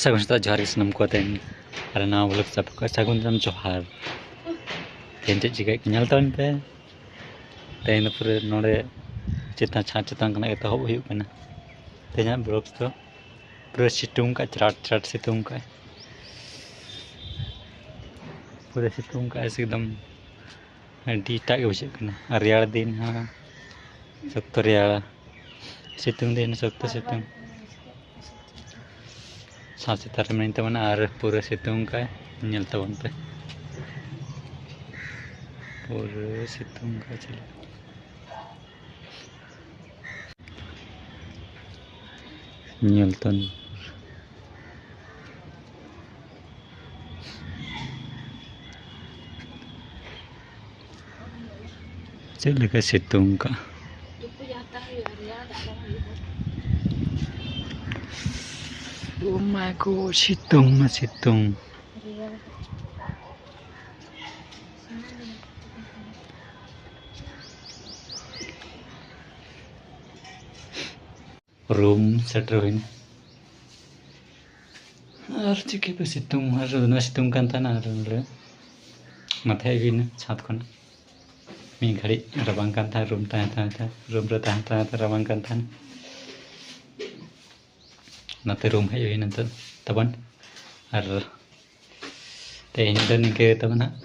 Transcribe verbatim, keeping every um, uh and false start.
ᱥᱟᱹᱜᱩᱱ ᱥᱮᱛᱟᱜ, ᱡᱚᱦᱟᱨ ᱜᱮ ᱥᱟᱱᱟᱢ ᱠᱚ᱾ ᱛᱮᱦᱮᱧ ᱟᱨ ᱱᱟᱣᱟ ᱵᱞᱚᱜ ᱥᱟᱵ ᱠᱚ ᱥᱟᱹᱜᱩᱱ ᱫᱟᱨᱟᱢ ᱡᱚᱦᱟᱨ᱾ ᱛᱮᱦᱮᱧ ᱪᱮᱫ ᱪᱤᱠᱟᱹᱜ ᱠᱟᱱᱟ ᱧᱮᱞ ᱛᱟᱵᱚᱱ ᱯᱮ᱾ ᱛᱮᱦᱮᱧ ᱫᱚ ᱯᱩᱨᱟᱹ ᱱᱚᱰᱮ ᱪᱮᱛᱟᱱ, ᱪᱷᱟᱸᱫᱽ ᱪᱮᱛᱟᱱ ᱠᱷᱚᱱᱟᱜ ᱮᱛᱚᱦᱚᱵ ᱦᱩᱭᱩᱜ ᱠᱟᱱᱟ᱾ ᱛᱮᱦᱮᱧᱟᱜ ᱵᱞᱚᱜ ᱫᱚ ᱯᱩᱨᱟᱹ ᱥᱤᱛᱩᱝ ᱠᱟᱜ, ᱪᱨᱟᱴ ᱪᱨᱟᱴ ᱥᱤᱛᱩᱝ ᱠᱟᱜ, ᱯᱩᱨᱟᱹ ᱥᱤᱛᱩᱝ ᱠᱟᱜ ᱮᱠᱫᱚᱢ᱾ ᱟᱹᱰᱤ ᱮᱴᱟᱜ ᱜᱮ ᱵᱩᱡᱷᱟᱹᱜ ᱠᱟᱱᱟ᱾ ᱟᱨ ᱨᱮᱭᱟᱲ ᱫᱤᱱ ᱦᱚᱸ ᱥᱚᱠᱛᱚ ᱨᱮᱭᱟᱲᱟ, ᱥᱤᱛᱩᱝ ᱫᱤᱱ ᱦᱚᱸ ᱥᱚᱠᱛᱚ ᱥᱤᱛᱩᱝ᱾ ᱥᱟᱶ ᱪᱮᱛᱟᱱ ᱨᱮ ᱢᱮᱱᱟᱜ ᱛᱟᱵᱚᱱᱟ ᱟᱨ ᱯᱩᱨᱟᱹ ᱥᱤᱛᱩᱝ ᱠᱟᱜᱼᱟᱭ, ᱧᱮᱞ ᱛᱟᱵᱚᱱ ᱯᱮ᱾ ᱯᱩᱨᱟᱹ ᱥᱤᱛᱩᱝ ᱠᱟᱜᱼᱟᱭ ᱪᱮᱫ ᱞᱮᱠᱟ᱾ ᱧᱮᱞ ᱛᱟᱵᱚᱱ᱾ ᱪᱮᱫ ᱞᱮᱠᱟ ᱥᱤᱛᱩᱝ ᱠᱟᱜᱼᱟ᱾ Oh my God, ᱥᱤᱛᱩᱝ ᱢᱟ ᱥᱤᱛᱩᱝ᱾ ᱨᱩᱢ ᱥᱮᱴᱮᱨ ᱦᱩᱭᱱᱟ᱾ ᱟᱨ ᱪᱤᱠᱟᱹ ᱯᱮ ᱥᱤᱛᱩᱝ, ᱟᱨ ᱫᱚᱢᱮ ᱥᱤᱛᱩᱝ ᱠᱟᱱ ᱛᱟᱦᱮᱱᱟ, ᱟᱨ ᱱᱚᱰᱮ ᱱᱚᱛᱮ ᱦᱮᱡ ᱦᱩᱭᱱᱟ ᱪᱷᱟᱸᱫᱽ ᱠᱷᱚᱱᱟᱜ᱾ ᱢᱤᱫ ᱜᱷᱟᱹᱲᱤᱡ ᱨᱟᱵᱟᱝ ᱠᱟᱱ ᱛᱟᱦᱮᱸᱫ, ᱨᱩᱢ ᱛᱟᱦᱮᱸ ᱛᱟᱦᱮᱸ ᱛᱮ, ᱨᱩᱢ ᱨᱮ ᱛᱟᱦᱮᱸ ᱛᱟᱦᱮᱸ ᱛᱮ ᱨᱟᱵᱟᱝ ᱠᱟᱱ ᱛᱟᱦᱮᱸᱫ᱾ ᱚᱱᱟᱛᱮ ᱨᱩᱢ ᱦᱮᱡ ᱦᱩᱭᱱᱟ ᱱᱤᱛᱚᱜ ᱛᱟᱵᱚᱱ᱾ ᱟᱨ ᱛᱮᱦᱮᱧ ᱫᱚ ᱱᱤᱝᱠᱟᱹ ᱜᱮ ᱛᱟᱵᱚᱱ ᱦᱟᱸᱜ᱾